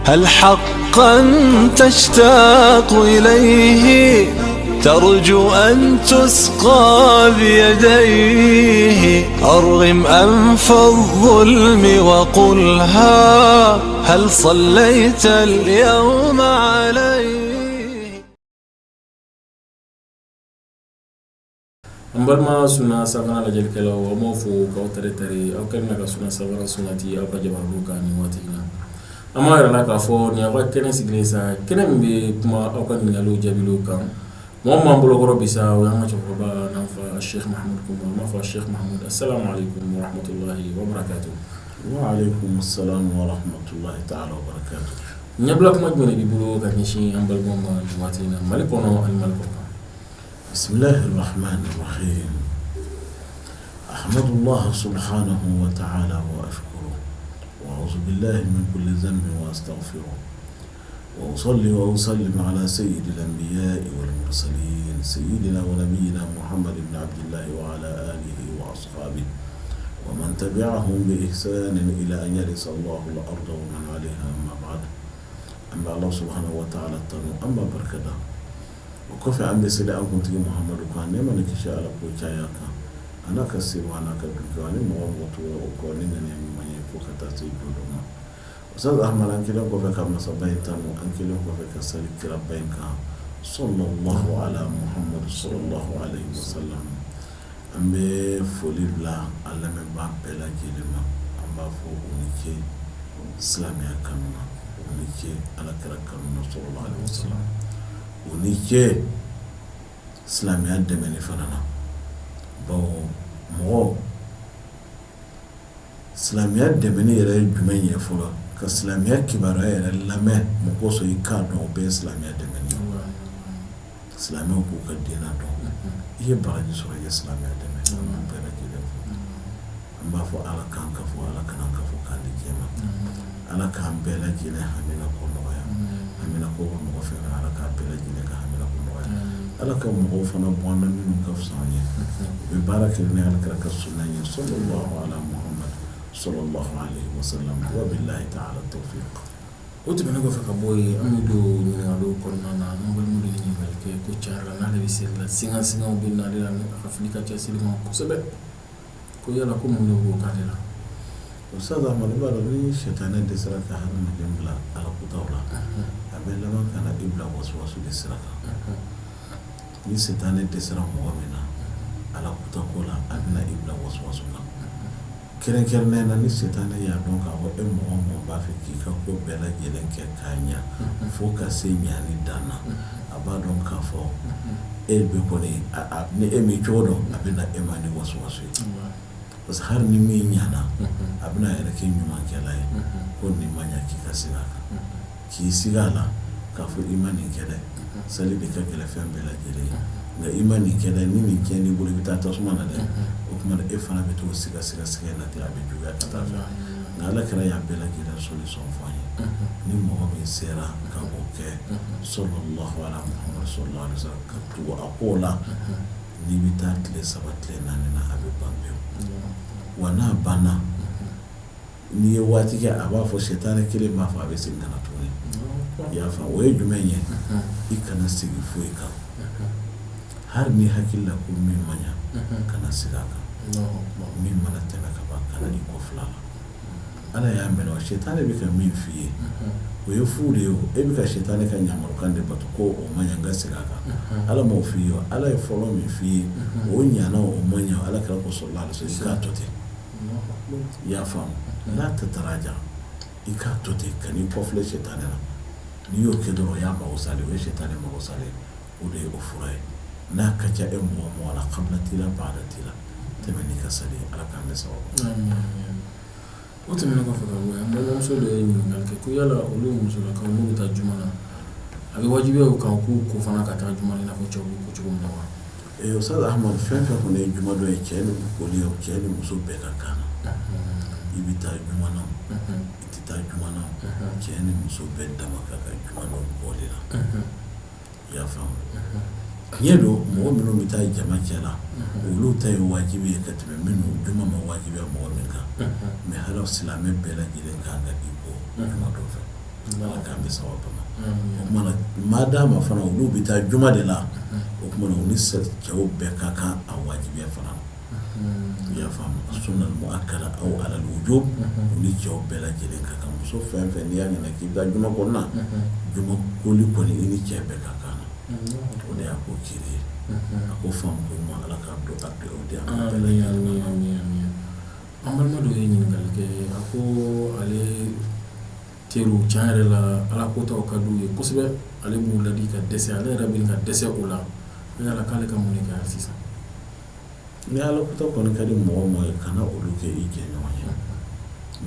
هل حقا تشتاق إليه؟ ترجو أن تسقى بيديه؟ أرغم أنف الظلم وقلها هل صليت اليوم عليه؟ An balima Suna Savana lajɛlikɛlaw, an b'aw fo k'aw tare tare aw kɛlen ka Suna Savana sunati aw ka jabaraninw kan nin waati in na. An b'a yira la k'a fɔ nin y'aw ka kɛnɛ sigilen sa, kɛnɛ min bɛ kuma aw ka ɲininkaliw jaabiw kan. Mɔgɔ min b'an bolokɔrɔ bi sa, o y'an ka cɛkɔrɔba n'an fa Cheikh Mahamudu Kunba. An b'a fɔ Cheikh Mahamudu, assalamu alaikum wa rahmatullahi wa barakatuh. Wa alaikum assalam wa rahmatullahi ta'ala wa barakatuh. Ɲɛbila kuma jumɛn de b'i bolo ka ɲɛsin an balimaw ma nin waati in na, Mali kɔnɔ ani Mali kɔkan? بسم الله الرحمن الرحيم، أحمد الله سبحانه وتعالى وأشكره، وأعوذ بالله من كل ذنب وأستغفره، وأصلي وأسلم على سيد الأنبياء والمرسلين، سيدنا ونبينا محمد بن عبد الله، وعلى آله وأصحابه ومن تبعهم بإحسان إلى أن يرث الله الأرض ومن عليها. أما بعد، an bɛ Ala subhanahu wa ta'ala tanu, an b'a barikada. O kɔfɛ, an bɛ seli an kuntigi Muhamadu kan, nɛɛma ni kisi, Ala k'o caya a kan, a n'a ka sewa, a n'a ka dunkɛ, ani mɔgɔ mɔgɔ tugura o kɔ ni ŋaniya ɲuman ye fo ka taa se jɔ don ma. Ustaz Ahmad, an kɛlen kɔfɛ ka masaba in tanu, an kɛlen kɔfɛ ka sali kiraba in kan, sallallahu ala Muhammad sallallahu alaihi wasallam, an bɛ foli bila an lamɛnbaa bɛɛ lajɛlen ma. An b'a fɔ u ni ce silamɛya kanu na, u ni ce Ala kira kanu na sallallahu alaihi wasallam, u ni ce silamɛya dɛmɛni fana na, bawo mɔgɔ silamɛya dɛmɛni yɛrɛ ye jumɛn ye fɔlɔ? Ka silamɛya kibaruya yɛrɛ lamɛn mun kosɔn i k'a dɔn, o bɛɛ ye silamɛya dɛmɛni ye. Silamɛw k'u ka diinɛ dɔn, i ye baraji sɔrɔ, i ye silamɛya dɛmɛ. An b'u bɛɛ lajɛlen fo. An b'a fɔ Ala k'an ka fɔ, Ala kana ka fɔ k'an di diɲɛ ma. Ala k'an bɛɛ lajɛlen hamina ko nɔgɔya. Hamina ko bɛ mɔgɔ fɛn fɛn, Ala k'a bɛɛ lajɛlen ka hamina ko nɔgɔya. Ala ka mɔgɔw fana bɔ an na minnu ka fisa an ye, u bɛ baara kɛ ni Ala kira ka sunna ye, sallallahu ala Muhammad sallallahu alaihi wasallam. Wa billahi ta'ala tawfiq. O tɛmɛnen kɔfɛ ka bɔ yen, an bɛ don ɲininkaliw kɔnɔna na. An balimaw de ye ɲininkali kɛ ko tiɲɛ yɛrɛ la, n'ale bɛ seli la, singa singaw bɛ n'ale la, a ka fili ka ca seli kɔnɔ kosɛbɛ, ko yala ko mun de b'o k'ale la? Ustaz Ahmad, i b'a dɔn, ni sitanɛ dɛsɛra ka hadamaden bila Ala kotaw la, a bɛ laban ka na i bila wasuwasu de sira kan. Ni sitanɛ dɛsɛra mɔgɔ min na Ala kota ko la, a bɛna i bila wasuwasu kan. Kɛrɛnkɛrɛnnenya na, ni sitanɛ y'a dɔn k'a fɔ e mɔgɔ mɔgɔ b'a fɛ k'i ka ko bɛɛ lajɛlen kɛ k'a ɲa fo ka se ɲani dan na, a b'a dɔn k'a fɔ e bɛ kɔni, ni e m'i cogo dɔn, a bɛ na e ma ni wasuwasu ye, parce que hali ni min ɲana, a bɛna yɛrɛ kɛ ɲumankɛla ye ko nin ma ɲa, k'i ka segin a kan, k'i sigi a la k'a fɔ i ma nin kɛ dɛ. Sali de ka gɛlɛn fɛn bɛɛ lajɛlen ye, nka i ma nin kɛ dɛ, ni nin tiɲɛ n'i bolo, i bɛ taa tasuma na dɛ. O tuma e fana bɛ t'o siga siga siga na ten, a bɛ juguya ka taa fɛ. Nka Ala kira y'a bɛɛ lajɛlen solution fɔ an ye. Ni mɔgɔ min sera ka o kɛ, sallallahu ala Muhammad sallallahu alaihi wasallam, ka tugu a ko la, n'i bɛ taa tile 3, tile 4 na, a bɛ ban pewu. Wa n'a banna, n'i ye waati kɛ, a b'a fɔ, sitanɛ kelen b'a fɔ, a bɛ segin ka na tuguni. I y'a faamu? O ye jumɛn ye? I kana segin foyi kan. Hali ni hakili la ko min ma ɲa, kana segin a kan. Min mana tɛmɛ ka ban, kana i kɔ fila la. Ala y'a minɛ o, sitanɛ bɛ ka min f'i ye, o ye fu de ye. O e bɛ ka sitanɛ ka yamarukan de bato ko o ma ɲa, n ka segin a kan. Ala m'o f'i ye. Ala ye fɔlɔ min f'i ye, o ɲana, o ma ɲa, Ala kira ko sallallahu alaihi wasallam, i k'a to ten. I y'a faamu? La tataraja, i k'a to ten, kan'i kɔfilɛ sitanɛ na. N'i y'o kɛ dɔrɔn, o y'a mago salen, o ye sitanɛ mago salen. O de ye o fura ye. N'a ka ca e mɔgɔ mɔgɔ la, kabila t'i la, baada t'i la, tɛmɛ n'i ka sali. Ala k'an bɛɛ sababu. O tɛmɛnen kɔfɛ ka bɔ yen, an balimamuso dɔ ye ɲininkali kɛ ko yala olu musolakaw, n'u bɛ taa juma na, a bɛ wajibiya u kan k'u ko fana ka taa juma na, i n'a fɔ cɛw b'u ko cogo min na wa? Ustaz Ahmad, fɛn fɛn kɔni ye juma don ye, cɛ ni koli ye, cɛ ni muso bɛɛ ka kan na. I bɛ taa juma na, i tɛ taa juma na, cɛ ni muso bɛɛ dama ka kan juma don kɔli la. I y'a faamu? Tiɲɛ don, mɔgɔ minnu bɛ taa jama cɛ la, olu ta ye wajibi ye ka tɛmɛ minnu juma ma wajibiya mɔgɔ min kan. Mais hali silamɛ bɛɛ lajɛlen kan ka i ko juma don fɛ. Ala k'an bɛn sababu ma. O tuma na madama fana olu bɛ taa juma de la, o tuma na u ni cɛw bɛɛ ka kan a wajibiya fana na. I y'a faamu, sunna muakkada aw alal wujub, u ni cɛw bɛɛ lajɛlen ka kan. Muso fɛn fɛn n'i y'a ŋaniya k'i bɛ taa juma kɔnɔna, juma koli kɔni i ni cɛ bɛɛ ka kan na. O de y'a ko kiri ye. A ko faamu ko ɲuman, Ala k'a don a o di an bɛɛ lajɛlen ma. An balima dɔ ye ɲininkali kɛ, a ko ale teriw tiɲɛ yɛrɛ la ala kotaw ka d'u ye kosɛbɛ, ale b'u ladi ka dɛsɛ, ale yɛrɛ bɛ ka dɛsɛ o la, yala k'ale ka mun de kɛ sisan? Ni ala kota kɔni ka di mɔgɔ mɔgɔ ye, kana olu kɛ i jɛɲɔgɔn ye.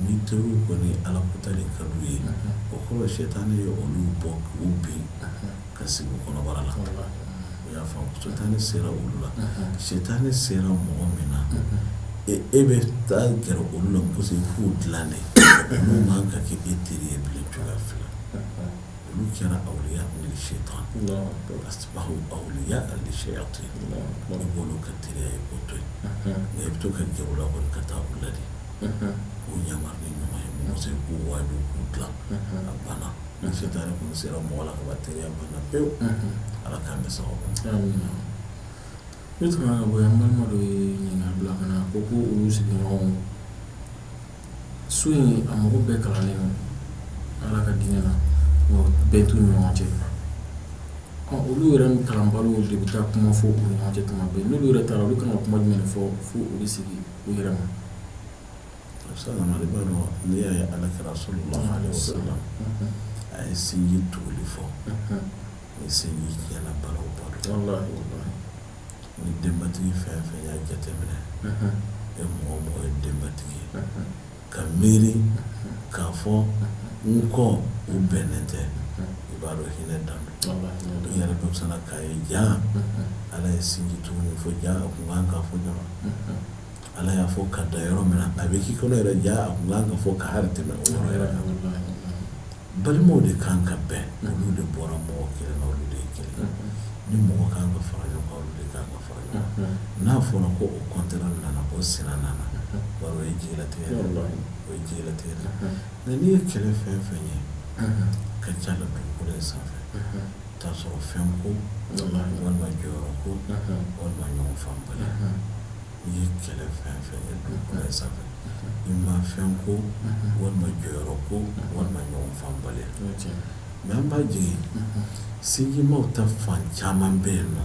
Ni teriw kɔni ala kota de ka d'u ye, o kɔrɔ sɛtanɛ ye olu bɔ k'u bin ka sigi u kɔnɔbara la. O y'a faamu, sɛtanɛ sera olu la. Sɛtanɛ sera mɔgɔ min na, e bɛ taa gɛrɛ olu la ko k'u dilan de, olu man ka kɛ e teri ye bilen cogoya fila. Olu kɛra awliya li shaitan, asbahu awliya li shayatin. I b'olu ka teriya ye k'o to yen, nka i bɛ to ka gɛrɛ u la kɔni ka taa u ladi, k'u yamaru ni ɲuman ye, mɔgɔ se k'u waaju k'u dilan, a banna. Ni sɛtanɛ kɔni sera mɔgɔ la ka ban, teriya banna pewu. Ala k'an bɛn sababu ma. Ne tun ka bɔ yan, balima dɔ ye ɲininkali bila ka na, ko olu sigiɲɔgɔnw so in a mɔgɔ bɛɛ kalannen don ala ka diinɛ na, nka bɛn t'u ni ɲɔgɔn cɛ. Olu yɛrɛ ni kalanbaliw de bɛ taa kuma fɔ u ni ɲɔgɔn cɛ tuma bɛɛ. N'olu yɛrɛ taara, olu kan ka kuma jumɛn de fɔ fo u bɛ sigi u yɛrɛ ma? I b'a dɔn, n'i y'a ye ala kira sallallahu alaihi wasallam a ye sinji tuguli fɔ, ni sinji tiɲɛna balawu ba don. Ni denbatigi fɛn fɛn y'a jateminɛ, e mɔgɔ mɔgɔ ye denbatigi ye, ka miiri k'a fɔ n kɔ u bɛnnen tɛ, i b'a dɔn hinɛ dan don. I yɛrɛ bɛ fisa k'a ye ja ala ye sinji tugu min fɔ, ja a kun kan k'a fɔ jama. Ala y'a fɔ ka da yɔrɔ min na, a bɛ k'i kɔnɔ yɛrɛ, ja a kun kan ka fɔ ka hali tɛmɛ o yɔrɔ yɛrɛ kan. Balimaw de kan ka bɛn, olu de bɔra mɔgɔ kelen na, olu de ye kelen. Ni mɔgɔ kan ka fara ɲɔgɔn kan, olu de kan ka fara ɲɔgɔn kan. N'a fɔra ko o contraire nana, o sina nana, bari o ye jigilatigɛ ye, o ye jigilatigɛ ye. Nka n'i ye kɛlɛ fɛn fɛn ye ka ca la dugukolo in sanfɛ, i t'a sɔrɔ fɛn ko, walima jɔyɔrɔ ko, walima ɲɔgɔn faamubaliya. N'i ye kɛlɛ fɛn fɛn ye dugukolo in sanfɛ, i ma fɛn ko, walima jɔyɔrɔ ko, walima ɲɔgɔn faamubaliya. Mais an b'a jigin sinjimaw ta fan caman bɛ yen nɔ,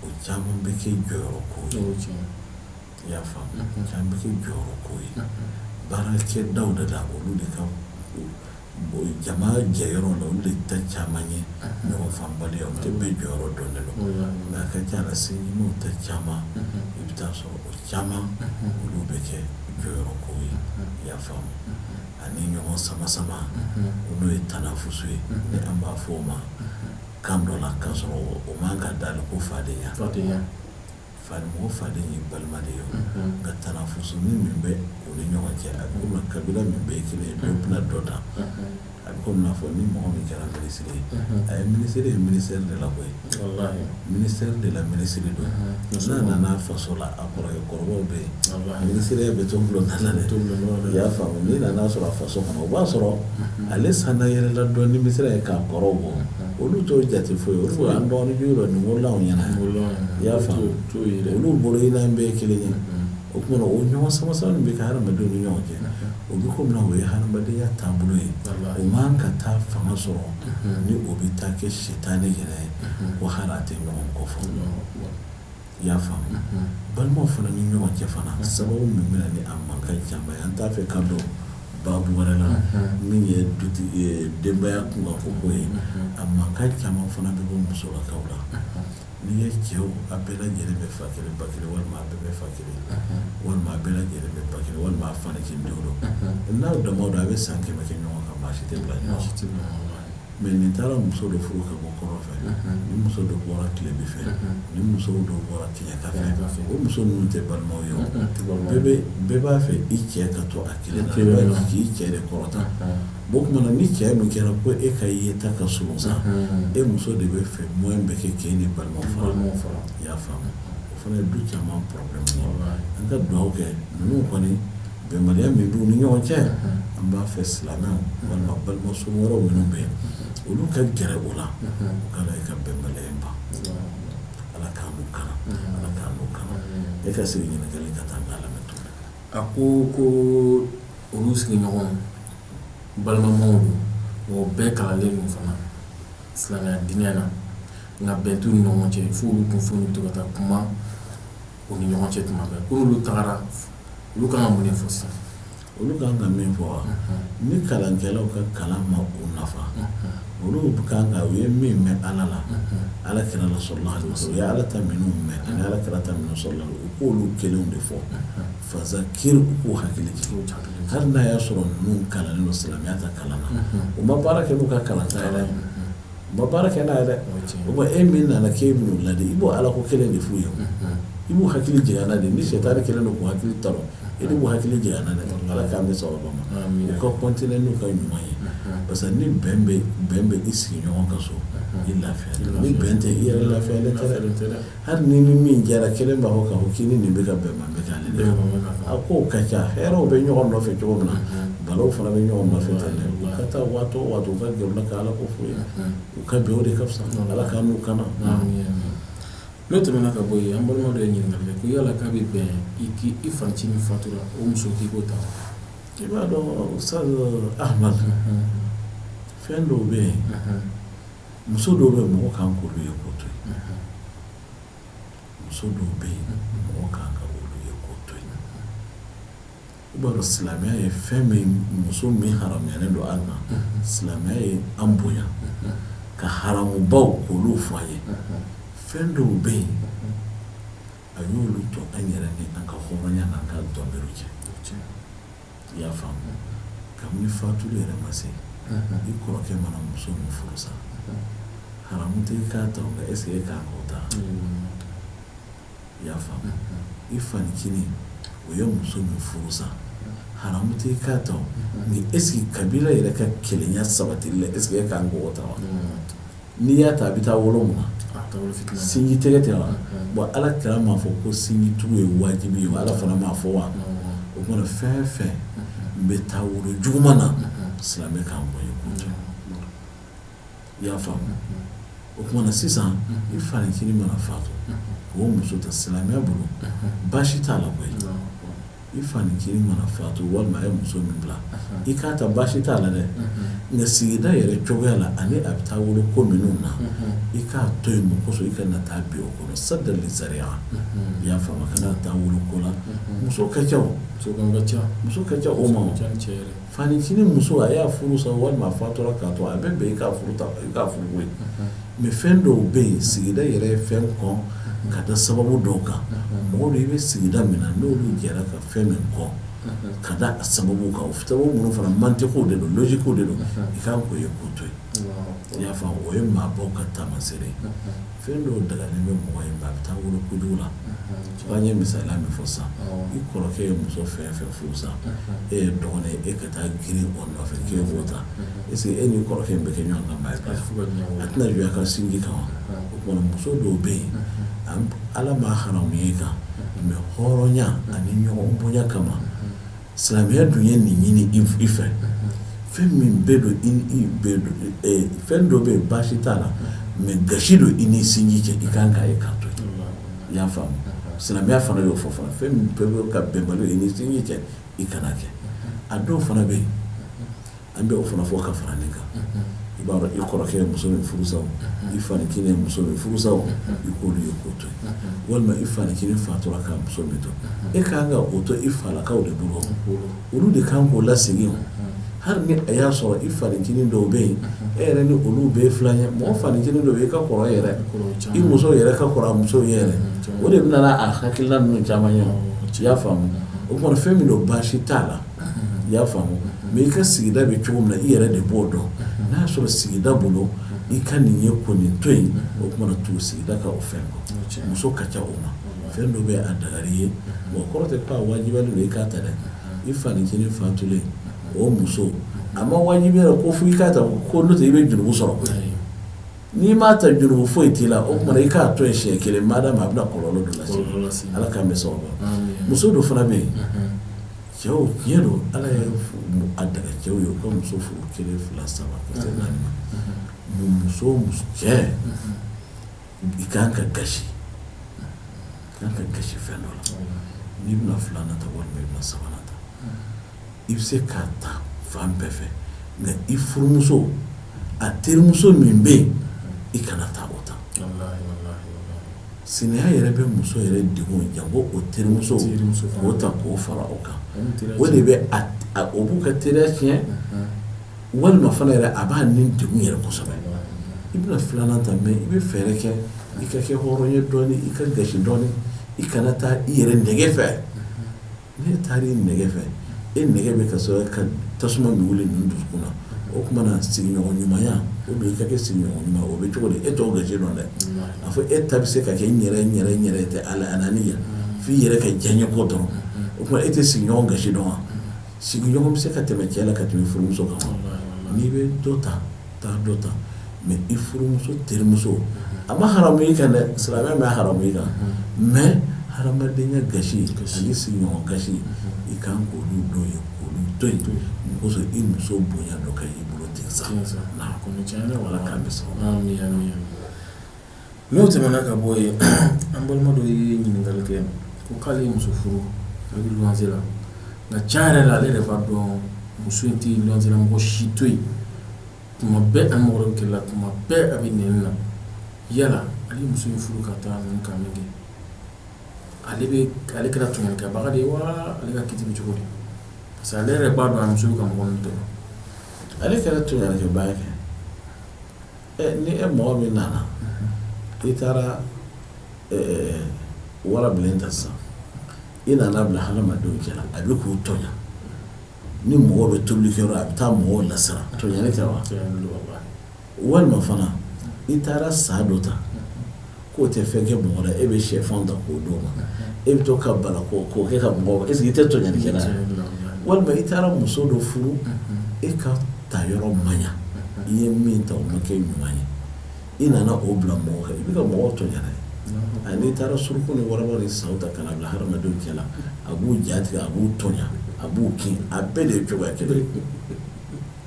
o caman bɛ kɛ jɔyɔrɔ ko ye. I y'a faamu, caman bɛ kɛ jɔyɔrɔ ko ye baarakɛdaw de la, olu de ka jama jɛyɔrɔ la, olu de ta caman ye ɲɔgɔn faamubaliya. O tɛ bɛɛ jɔyɔrɔ dɔnnen don, mais a ka ca la sinjimaw ta caman, i bɛ taa sɔrɔ o caman olu bɛ kɛ jɔyɔrɔ ko ye. I y'a faamu, ani ɲɔgɔn sama sama, n'o ye tanafusu ye, ni an b'a fɔ o ma kan dɔ la, k'a sɔrɔ o man ka da ko fadenya. Fa mɔgɔ faden ye balima de ye, nka tanafusu min bɛ u ni ɲɔgɔn cɛ, a bɛ komi kabila min bɛɛ ye kelen ye, dɔ bɛna dɔ ta. A bɛ komi n'a fɔ ni mɔgɔ min kɛra minisiri ye, a ye minisiri ye ministère de la koyi, ministère de la minisiri don. N'a nana faso la, a kɔrɔkɛ kɔrɔbaw bɛ yen, minisiriya bɛ to bulonda la dɛ. I y'a faamu, n'i nana sɔrɔ a faso kɔnɔ, o b'a sɔrɔ ale sanna yɛrɛ la dɔn ni minisiriya ye k'a kɔrɔw bɔ, olu t'o jate foyi ye. Olu an dɔgɔnin jugu dɔ nin wolola anw ɲɛna, i y'a faamu, olu bolo i n'an bɛɛ ye kelen ye. O tuma na o ɲɔgɔn sama sama min bɛ kɛ hadamadenw ni ɲɔgɔn cɛ, o bɛ komi o ye hadamadenya taabolo ye, o man ka taa fanga sɔrɔ ni o bɛ taa kɛ sitanɛ yɛrɛ ye ko hali a tɛ ɲɔgɔn kɔfɔ. I y'a faamu, balimaw fana ni ɲɔgɔn cɛ fana, sababu min bɛ na ni a mankan caman ye, an t'a fɛ ka don baabu wɛrɛ la min ye dutigi denbaya kunkanko ko ye. A mankan caman fana bɛ bɔ musolakaw la. N'i ye cɛw, a bɛɛ lajɛlen bɛ fa kelen ba kelen, walima a bɛɛ bɛ fa kelen, walima a bɛɛ lajɛlen bɛ ba kelen, walima a fa ni denw don, n'aw dama don, a bɛ san 100 kɛ ɲɔgɔn kan, maa si tɛ bila ɲɔgɔn. Mais nin taara muso dɔ furu ka bɔ kɔrɔn fɛ, ni muso dɔ bɔra tilebin fɛ, ni muso dɔ bɔra kɛɲɛka fɛ, o muso ninnu tɛ balimaw ye. Bɛɛ b'a fɛ i cɛ ka to a kelen na, k'i cɛ de kɔrɔta. Bon, o tuma na ni cɛ min kɛra ko e ka yeta ka surun sa, e muso de bɛ fɛ moyen bɛɛ kɛ k'e ni balimaw fara. I y'a faamu, o fana ye du caman problème ye. An ka dugawu kɛ ninnu kɔni. Bɛnbaliya min b'u ni ɲɔgɔn cɛ, an b'a fɛ silamɛw walima balima surun wɛrɛw minnu bɛ yen, olu ka gɛrɛ o la, u ka na i ka bɛnbaliya in ban. Ala k'an n'u kana, Ala k'an n'u kana. E ka segin ɲininkali ka taa n k'a lamɛn tuguni. A ko ko olu sigiɲɔgɔn balimamaw don, wa u bɛɛ kalanlen don fana silamɛya diinɛ na, nka bɛn t'u ni ɲɔgɔn cɛ, fo olu kun fo to ka taa kuma u ni ɲɔgɔn cɛ tuma bɛɛ. Ko n'olu tagara, olu kan ka mun de fɔ sisan? Olu kan ka min fɔ wa, ni kalankɛlaw ka kalan ma u nafa, olu kan ka, u ye min mɛn Ala la, Ala kira la sallallahu alaihi wasallam, u ye Ala ta minnu mɛn ani Ala kira ta minnu sallallahu, u k'olu kelenw de fɔ. Fazakir, u k'u hakili jigin. Hali n'a y'a sɔrɔ ninnu kalannen don silamɛya ta kalan na, u ma baara kɛ n'u ka kalanta yɛrɛ, u ma baara kɛ n'a ye dɛ. O tuma e min nana k'e bɛn'u ladi, i b'o Ala ko kelen de f'u ye, i b'u hakili jigin a la de. Ni sitani kɛlen don k'u hakili talon, e de b'u hakili jigin a la dɛ. Ala k'an bɛn sawaba ma. U ka continuer n'u ka ɲuman ye, parce que ni bɛn bɛ i sigiɲɔgɔn ka so, i lafiyalen. Ni bɛn tɛ, i yɛrɛ lafiyalen tɛ dɛ. Hali ni ni min jɛra, kelen b'a fɔ k'a fɔ k'i ni nin bɛ ka bɛn ma bɛ k'ale de a kow ka ca. Hɛrɛw bɛ ɲɔgɔn nɔfɛ cogo min na, balaw fana bɛ ɲɔgɔn nɔfɛ ten dɛ. U ka taa waati o waati, u ka gɛrɛ u la ka Ala ko f'u ye, u ka bɛn, o de ka fisa. Ala k'an n'u kana. N'o tɛmɛna ka bɔ yen, an balima dɔ ye ɲininkali kɛ ko yala k'a bɛ bɛn i k'i i fancinin fatura, o muso k'i k'o ta? I b'a dɔn, Ustaz Ahmad, fɛn dɔw bɛ yen, muso dɔw bɛ, mɔgɔ kan k'olu ye k'o to yen. Muso dɔw bɛ yen, mɔgɔ kan ka olu ye k'o to yen. I b'a dɔn, silamɛya ye fɛn min, muso min haramuyalen don an kan, silamɛya ye an bonya ka haramubaw k'olu fɔ an ye. Fɛn dɔw bɛ yen, a y'olu to an yɛrɛ ni an ka hɔrɔnya n'an ka dɔnbere cɛ. I y'a faamu? Kabini fatuli yɛrɛ ma se, i kɔrɔkɛ mana muso min furu sa, haramu tɛ i k'a ta, nka est ce que e kan k'o ta? I y'a faamu? I fanicinin, o ye muso min furu sa, haramu tɛ i k'a ta, nka est ce que kabila yɛrɛ ka kelenya sabatili la, est ce que e kan k'o ta wa? N'i y'a ta, a bɛ taa wolo mun na? Sinji tɛgɛ tɛ wa? Bon, Ala kira m'a fɔ ko sinji tugu ye wajibi ye wa? Ala fana m'a fɔ wa? O tuma, fɛn fɛn bɛ taa wolo juguman na, silamɛ kan k'o ye k'o to. I y'a faamu? O tuma na sisan, i fanicinin mana fatu k'o muso ta, silamɛya bolo baasi t'a la koyi. I fanicinin mana fatu walima a ye muso min bila, i k'a ta, baasi t'a la dɛ. Nka sigida yɛrɛ cogoya la ani a bɛ taa wolo ko minnu na, i k'a to yen. Mun kosɔn? I kana taa bin o kɔnɔ, saddan li zariya. I y'a faamu? Kana taa wolo ko la. Muso ka ca, muso ka ca o ma. Fanicinin muso, a y'a furu sa walima a fatura k'a to, a bɛ bɛn i k'a furu ta, i k'a furu koyi. Mais fɛn dɔw bɛ yen, sigida yɛrɛ ye fɛn kɔn ka da sababu dɔw kan. Mɔgɔ dɔ, i bɛ sigida min na, n'olu jɛra ka fɛn min kɔn ka da a sababu kan, o sababu minnu fana mantiqw de don, logique de don, i kan k'o ye k'o to yen. I y'a faamu? O ye maabaw ka taamasere ye. Fɛn dɔw dagalen bɛ mɔgɔ ye, mais a bɛ taa wolo kojugu la. An ye misaliya min fɔ sisan, i kɔrɔkɛ ye muso fɛn fɛn furu sa, e ye dɔgɔnin ye, e ka taa girin o nɔfɛ k'e b'o ta, est ce que e ni kɔrɔkɛ in bɛ kɛ ɲɔgɔn kan maa ye? A tɛna jɔ a ka sinji kan wa? O tuma, muso dɔw bɛ yen, Ala m'a haramuya i kan, mais hɔrɔnya ani ɲɔgɔn bonya kama, silamɛya dun ye nin ɲini i fɛ. Fɛn min bɛ don i bɛ fɛn dɔ bɛ yen, baasi t'a la, mais gasi don i ni sinji cɛ, i kan k'a ye k'a to yen. I y'a faamu? Silamɛya fana y'o fɔ fana. Fɛn min bɛ ka bɛnbali i ni sinji cɛ, i kana kɛ. A dɔw fana bɛ yen, an bɛ o fana fɔ ka fara nin kan. I b'a dɔn, i kɔrɔkɛ ye muso min furu sa, i fanicinin ye muso min furu sa, i k'olu ye k'o to yen. Walima i fanicinin fatura ka muso min to, e ka kan ka o to i falakaw de bolo, olu de kan k'o lasegin. Hali ni a y'a sɔrɔ i fanicinin dɔw bɛ yen, e yɛrɛ ni olu bɛɛ ye filan ye, mɔgɔ fanicinin dɔw bɛ yen, i ka kɔrɔ yɛrɛ, i muso yɛrɛ ka kɔrɔ a muso ye yɛrɛ, o de bɛ na a hakilina ninnu caman ye. I y'a faamu? O tuma, fɛn min don, baasi t'a la. I y'a faamu? Mais i ka sigida bɛ cogo min na, i yɛrɛ de b'o dɔn. N'a y'a sɔrɔ sigida bolo i ka nin ye ko nin to yen, o tuma na tugu sigida ka o fɛn kɔ. Muso ka ca o ma. Fɛn dɔ bɛ a dagari ye, o kɔrɔ tɛ k'a wajibiyalen don i k'a ta dɛ. I fanicinin fatulen, o muso, a ma wajibiya ko fo i k'a ta, ko n'o tɛ i bɛ jurumu sɔrɔ koyi. N'i m'a ta, jurumu foyi t'i la. O tuma i k'a to yen siɲɛ kelen, madama a bɛna kɔlɔlɔ dɔ lase. Ala k'an bɛn sababu ma. Muso dɔ fana bɛ yen. Cɛw, tiɲɛ don, Ala ye a daga cɛw ye u ka muso furu kelen, fila, saba, ka se naani ma. Muso muso, cɛ, i kan ka gasi, i kan ka gasi fɛn dɔ la. N'i bɛna filanan ta walima i bɛna sabanan ta, i bɛ se k'a ta fan bɛɛ fɛ, nka i furumuso, a terimuso min bɛ yen, i kana taa o ta. Sinaya yɛrɛ bɛ muso yɛrɛ degun, janko o terimuso, k'o ta k'o fara o kan, o de bɛ o b'u ka teriya tiɲɛ, walima fana yɛrɛ a b'a ni degun yɛrɛ kosɛbɛ. I bɛna filanan ta, mais i bɛ fɛɛrɛ kɛ i ka kɛ hɔrɔn ye dɔɔnin, i ka gasi dɔɔnin, i kana taa i yɛrɛ nɛgɛ fɛ. N'e taara i nɛgɛ fɛ, e nɛgɛ bɛ ka sɔrɔ ka tasuma min wuli ninnu dusukun na. O tuma na, sigiɲɔgɔn ɲumanya, o bɛ i ka kɛ sigiɲɔgɔn ɲuman, o bɛ cogo di? E t'o gasi dɔn dɛ. A fɔ e ta bɛ se ka kɛ n yɛrɛ, n yɛrɛ, n yɛrɛ tɛ ala ananiya f'i yɛrɛ ka diyaɲɛ ko dɔrɔn. O tuma, e tɛ sigiɲɔgɔn gasi dɔn wa? Sigiɲɔgɔn bɛ se ka tɛmɛ cɛ la ka tɛmɛ furumuso kan wa? N'i bɛ dɔ ta, taa dɔ ta, mais i furumuso terimuso, a ma haramu i kan dɛ, silamɛya ma haramu i kan, mais hadamadenya gasi ani sigiɲɔgɔn gasi, i kan k'olu dɔn ye, k'olu to yen. Mun kosɔn? I muso bonya dɔ ka y'i bolo ten sa. Ala k'an bɛ sɔn. N'o tɛmɛna ka bɔ yen, an balima dɔ ye ɲininkali kɛ ko k'ale ye muso furu, ale bɛ luwanse la, nka tiɲɛ yɛrɛ la, ale yɛrɛ b'a dɔn muso in tɛ luwanse la mɔgɔ si to yen. Tuma bɛɛ a ni mɔgɔ dɔ bɛ kɛlɛ la, tuma bɛɛ a bɛ nɛni na. Yala ale ye muso in furu ka taa ninnu kan min kɛ, ale bɛ ale kɛra tɔɲɔlikɛbaga de ye wa? Ale ka kiti bɛ cogo di? Parce que ale yɛrɛ b'a dɔn a muso bɛ ka mɔgɔ min tɔɔrɔ. Ale kɛra tɔɲɔlikɛbaga ye kɛ. Ni e mɔgɔ min nana, i taara warabilen ta sisan, i nana bila hadamadenw cɛla, a bɛ k'u tɔɲɔ. Ni mɔgɔ bɛ tobili kɛ, a bɛ taa mɔgɔw lasiran. Tɔɲɔli tɛ wa? Walima fana i taara sa dɔ ta k'o tɛ fɛn kɛ mɔgɔ la, e bɛ shɛfan ta k'o d'o ma, e bɛ to ka bala k'o kɛ ka mɔgɔ, est-ce que i tɛ tɔɲɔlikɛla ye? Walima i taara muso dɔ furu, e ka ta yɔrɔ man ɲa, i ye min ta o ma kɛ ɲuman ye, i nana o bila mɔgɔ kan, i bɛ ka mɔgɔw tɔɲɔ dɛ. Ani n'i taara suruku ni waraba ni saw ta ka na bila hadamadenw cɛ la, a b'u ja tigɛ, a b'u tɔɲɔ, a b'u kin, a bɛɛ de ye cogoya kelen.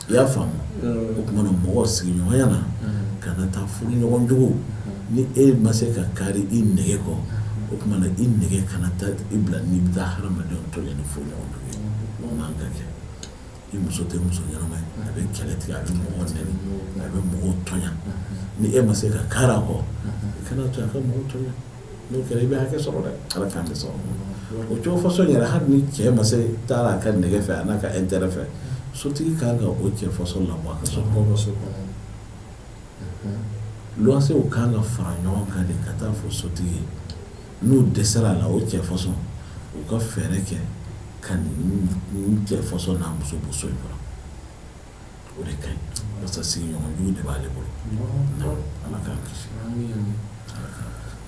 I y'a faamu? O tuma na, mɔgɔ sigiɲɔgɔnya na, kana taa furu ɲɔgɔn jugu. Ni e ma se ka kari i nɛgɛ kɔ, o tuma na i nɛgɛ kana taa i bila n'i bɛ taa hadamadenw tɔɲɔ ni furu ɲɔgɔn jugu ye. O man ka kɛ. I muso tɛ muso ɲɛnama ye, a bɛ kɛlɛ tigɛ, a bɛ mɔgɔ nɛni, a bɛ mɔgɔw tɔɲɔ. Ni e ma se ka kari a kɔ, i kana to a ka mɔgɔw tɔɲɔ. N'o kɛra, i bɛ hakɛ sɔrɔ dɛ. Ala k'an bɛ sɔrɔ o cogo façon yɛrɛ. Hali ni cɛ ma se taara a ka nɛgɛ fɛ, a n'a ka intérêt fɛ, sotigi kan ka o cɛ façon labɔ a ka so kɔnɔ. Luwansew kan ka fara ɲɔgɔn kan de ka taa fɔ sotigi ye. N'u dɛsɛra a la, o cɛ façon, u ka fɛɛrɛ kɛ ka nin cɛ façon n'a muso bɔ so in kɔnɔ. O de ka ɲi, parce que sigiɲɔgɔn jugu de b'ale bolo. Ala k'an kisi.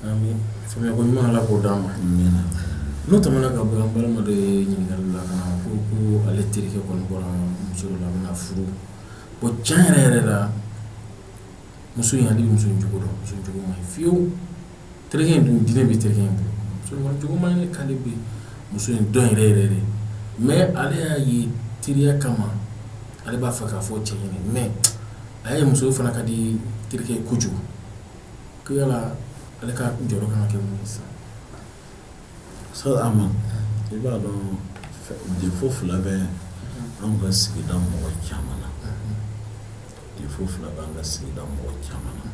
Amin. Faamuya ko ɲuman, Ala k'o d'an ma. Amina. N'o tɛmɛna ka bɔ yen, an balima dɔ ye ɲininkali bila ka na ko ale terikɛ kɔni bɔra muso dɔ la, a bɛna furu. Bon, tiɲɛ yɛrɛ yɛrɛ la, muso in, ale bɛ muso in jogo dɔn, muso in jogo man ɲi fiyewu. Terikɛ in dun, diinɛ bɛ terikɛ in bolo, muso in kɔni jogo man ɲi, k'ale bɛ muso in dɔn yɛrɛ yɛrɛ de, mais ale y'a ye teriya kama, ale b'a fɛ k'a fɔ cɛ ɲɛna, mais a y'a ye muso fana ka di terikɛ ye kojugu. Ko yala ale ka jɔyɔrɔ kan ka kɛ mun ye sisan? Ustaz Ahmad, i b'a dɔn, défaut fila bɛ anw ka sigida mɔgɔ caman na. Défaut fila b'an ka sigida mɔgɔ caman na,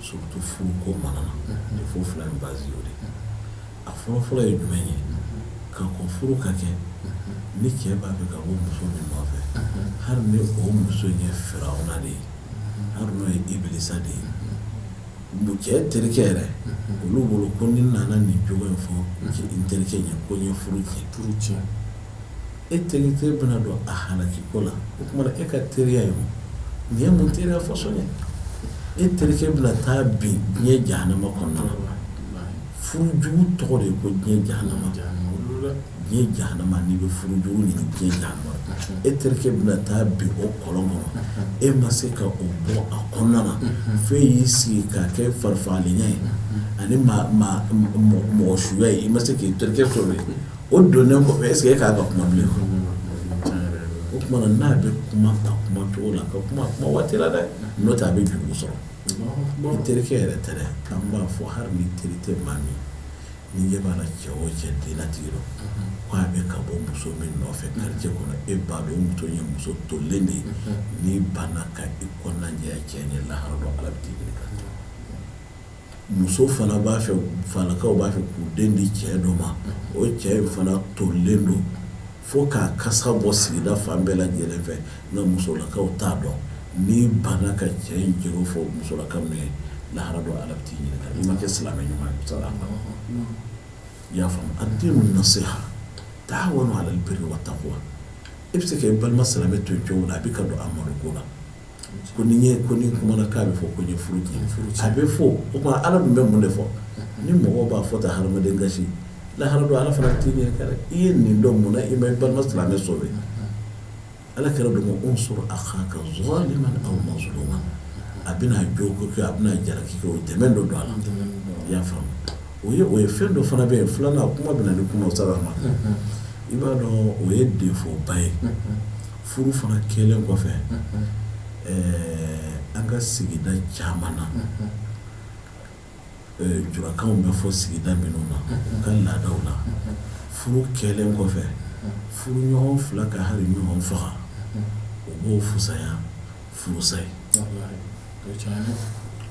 surtout furuko mana na. Défaut fila in base y'o de. A fɔlɔfɔlɔ ye jumɛn ye? Ka kɔn furu ka kɛ, ni cɛ b'a fɛ ka bɔ muso min nɔfɛ, hali ni o muso in ye firawuna de ye, hali n'o ye ibilisa de ye, cɛ terikɛ yɛrɛ, olu bolo ko ni nana nin jogo in fɔ n terikɛ ɲɛ, ko n ye furu tiɲɛ. E terikɛ bɛna don a halaki ko la. O tuma e ka teriya ye mun? Nin ye mun teriya façon ye? E terikɛ bɛna taa bin diɲɛ jahanama kɔnɔna na. Furu jugu tɔgɔ de ye ko diɲɛ jahanama. Diɲɛ jahanama, n'i bɛ furu jugu ɲini, diɲɛ jahanama, e terikɛ bɛna taa bin o kɔlɔn kɔnɔ. E ma se ka o bɔ a kɔnɔna na, f'e y'i sigi k'a kɛ farifagalenya ye ani mɔgɔ suya ye. I ma se k'i terikɛ sɔrɔ yen. O donnen kɔfɛ, est ce que e k'a ka kuma bilen? O tuma na, n'a bɛ kuma a kuma cogo la, ka kuma a kuma waati la dɛ, n'o tɛ a bɛ jurumu sɔrɔ. I terikɛ yɛrɛ tɛ dɛ, an b'a fɔ hali ni teri tɛ maa min, ni ɲɛ b'a la, cɛ o cɛ dennatigi don, ko a bɛ ka bɔ muso min nɔfɛ quartier kɔnɔ, e b'a dɔn o muso ye muso tolen de ye, n'i banna ka i kɔnɔna jɛya cɛ ɲɛ, lahara don Ala bɛ t'i ɲininka. Muso fana b'a fɛ, falakaw b'a fɛ k'u den di cɛ dɔ ma, o cɛ in fana tolen don fo k'a kasa bɔ sigida fan bɛɛ lajɛlen fɛ, nka musolakaw t'a dɔn. N'i banna ka cɛ in jogo fɔ musolaka min ye, lahara don Ala bɛ t'i ɲininka, n'i ma kɛ silamɛ ɲuman ye. I y'a faamu? Ad-dinu nasiha, ta'awanu ala al-birri wa taqwa. E bɛ se ka i balima silamɛ to yen cogo min na, a bɛ ka don a malo ko la, ko ni ye ko ni kumana k'a bɛ fɔ ko n ye furu tiɲɛ, a bɛ fɔ. O tuma Ala dun bɛ mun de fɔ? Ni mɔgɔw b'a fɔ ta hadamaden gasi, lahara don Ala fana t'i ɲininka dɛ. I ye nin dɔn, mun na i ma i balima silamɛ sauver? Ala kira dun ko unsur akhaka zaliman aw mazluman. A bɛna jo ko kɛ, a bɛna jalaki kɛ, o dɛmɛ dɔ don a la. I y'a faamu? O ye fɛn dɔ fana bɛ yen. Filanan, kuma bɛ na ni kuma saba ma. I b'a dɔn, o ye défaut ba ye. Furu fana kɛlen kɔfɛ, an ka sigida caman na, jurakanw bɛ fɔ sigida minnu na, u ka laadaw la, furu kɛlen kɔfɛ, furu ɲɔgɔn fila ka hali ɲɔgɔn faga, o b'o fusaya furusa ye.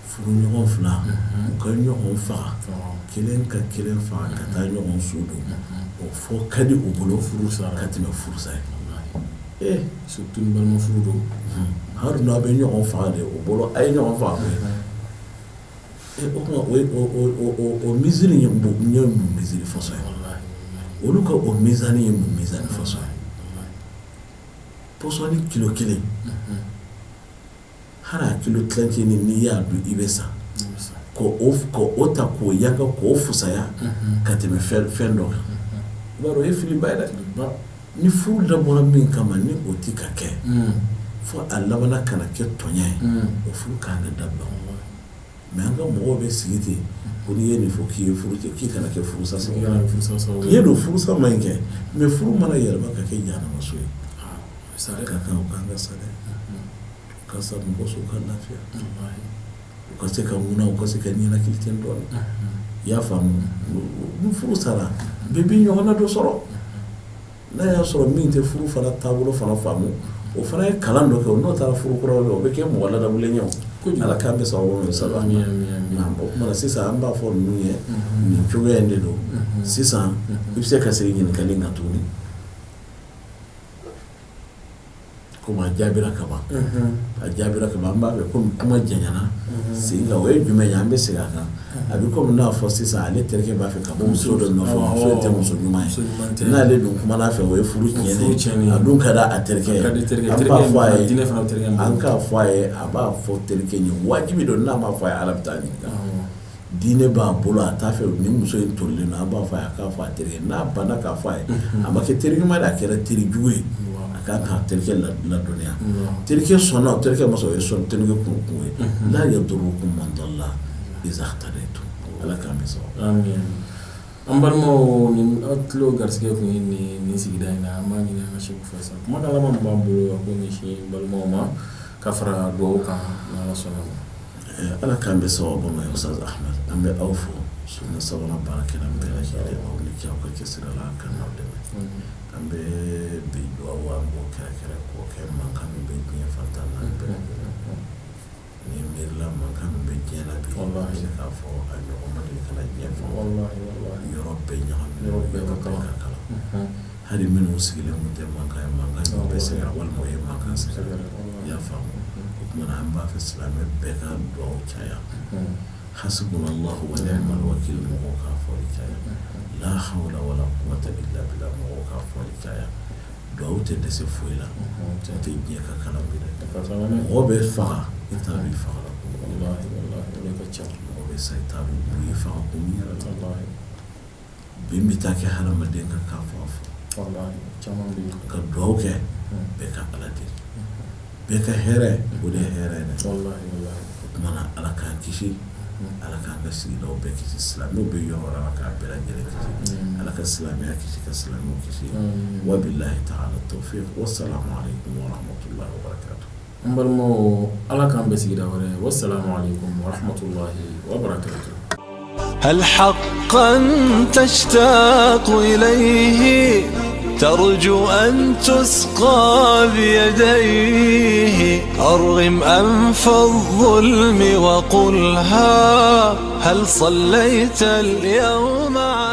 Furu ɲɔgɔn fila u ka ɲɔgɔn faga, kelen ka kelen faga ka taa ɲɔgɔn su don, o fɔ ka di u bolo furusa ka tɛmɛ furusa ye. Ee! Surtout ni balima furu don. Hali n'a bɛ ɲɔgɔn faga de, o bolo a ye ɲɔgɔn faga koyi. O tuma o mesure ye mun mesure façon ye? Olu ka o mizani ye mun mizani façon ye? Pɔsɔni kilo kelen, hali a kilo tilancɛ ni n'i y'a dun, i bɛ sa. K'o ta k'o yanka k'o fusaya ka tɛmɛ fɛn dɔ kan, i b'a dɔn o ye filiba ye dɛ. Ni furu dabɔra min kama, ni o tɛ ka kɛ, fo a labanna ka na kɛ tɔɲɔ ye, o furu kan ka dabila. Mais an ka mɔgɔw bɛ sigi ten ko n'i ye nin fɔ k'i ye furu cɛ, k'i kana kɛ furusa sababu ye. Don furusa ma ɲi kɛ, mais furu mana yɛlɛma ka kɛ jahanamaso ye, ka kan o kan ka sa dɛ. U ka sa, mɔgɔ so ka lafiya, u ka se ka ŋuna, u ka se ka ɲɛnakili ten dɔɔnin. I y'a faamu? Ni furu sara, bɛɛ b'i ɲɔgɔnna dɔ sɔrɔ. N'a y'a sɔrɔ min tɛ furu fana taabolo fana faamu, o fana ye kalan dɔ kɛ, o n'o taara furu kura la, o bɛ kɛ mɔgɔ ladamulen ye. O Ala k'an bɛ sababu ma saba. O tuma na sisan, an b'a fɔ ninnu ye nin cogoya in de don. Sisan i bɛ se ka segin ɲininkali kan tuguni, komi a jaabira ka ban, a jaabira ka ban. An b'a fɛ, komi kuma janyana, segin kan, o ye jumɛn ye? An bɛ segin a kan. A bɛ komi n'a fɔ sisan, ale terikɛ b'a fɛ ka bɔ muso dɔ nɔfɛ, muso in tɛ muso ɲuman ye. N'ale dun kumana a fɛ, o ye furu tiɲɛnen ye. A dun ka di a terikɛ ye. An b'a fɔ a ye, an k'a fɔ a ye, a b'a fɔ terikɛ ye, wajibi don. N'a m'a fɔ a ye, Ala bɛ taa ɲininka. Diinɛ b'a bolo, a t'a fɛ ni muso in tolilen don. An b'a fɔ a ye, a k'a fɔ a terikɛ. N'a banna k'a fɔ a ye, a ma kɛ teri ɲuman ye, a kɛra teri jugu ye. A kan k'a terikɛ ladɔnniya. Terikɛ sɔnna o, terikɛ ma sɔn, o ye sɔn terikɛ kun ye. La yadurukum man dalla iza ihtadaytum. Ala k'an bɛ sɔn. An balimaw, ni aw tulo garisɛgɛ tun ye nin sigida in na, an b'a ɲini an ka sɛku fɛ sa, kumakan laban min b'an bolo a k'o ɲɛsin balimaw ma ka fara dugawu kan, n'Ala sɔnna ma. Ala k'an bɛ sababu ma. Ustaz Ahmed, an bɛ aw fo, Sunna sabanan baarakɛla bɛɛ lajɛlen, aw ni ce aw ka cɛsiri la ka n'aw dɛmɛ. An bɛ bi dugawu, an b'o kɛrɛnkɛrɛn k'o kɛ mankan min bɛ diɲɛ fan tan naani bɛɛ lajɛlen. Ni miirila mankan min bɛ diɲɛ na bi, an bɛ se k'a fɔ a ɲɔgɔn ma deli ka na diɲɛ fan. Yɔrɔ bɛɛ ɲagaminen, yɔrɔ bɛɛ ka kalan. Hali minnu sigilen tun tɛ mankan ye, mankan y'u bɛɛ sɛgɛrɛ walima o ye mankan sɛgɛrɛ. I y'a faamu? O tuma na, an b'a fɛ silamɛ bɛɛ ka dugawu caya. Hasbunallahu wa ni'mal wakil, mɔgɔw k'a fɔli caya. La hawla wala quwwata illa billah, mɔgɔw k'a fɔli caya. Dugawu tɛ dɛsɛ foyi la. O tɛ diɲɛ ka kalan bi dɛ. Mɔgɔ bɛ faga, i t'a dɔn i fagara kun min. Mɔgɔ bɛ sa, i t'a dɔn u y'i faga kun min yɛrɛ la. Bin bɛ taa kɛ hadamaden kan k'a fɔ a fɔ ka dugawu kɛ, bɛɛ ka Ala deli, bɛɛ ka hɛrɛ, o de ye hɛrɛ ye dɛ. O tuma na, Ala k'an kisi. Ala k'an ka sigidaw bɛɛ kisi, silamɛw bɛ yɔrɔ o yɔrɔ, Ala k'a bɛɛ lajɛlen kisi. Ala ka silamɛya kisi, ka silamɛw kisi. Wabilahi taala tawfiq, wasalamu aleykum warahmatulahi wabarakatuh. N balimaw, Ala k'an bɛn sigida wɛrɛ. Wasalamu aleykum warahmatulahi wabarakatuh. هل حقا تشتاق إليه ترجو أن تسقى بيديه أرغم أنف الظلم وقلها هل صليت اليوم عليه.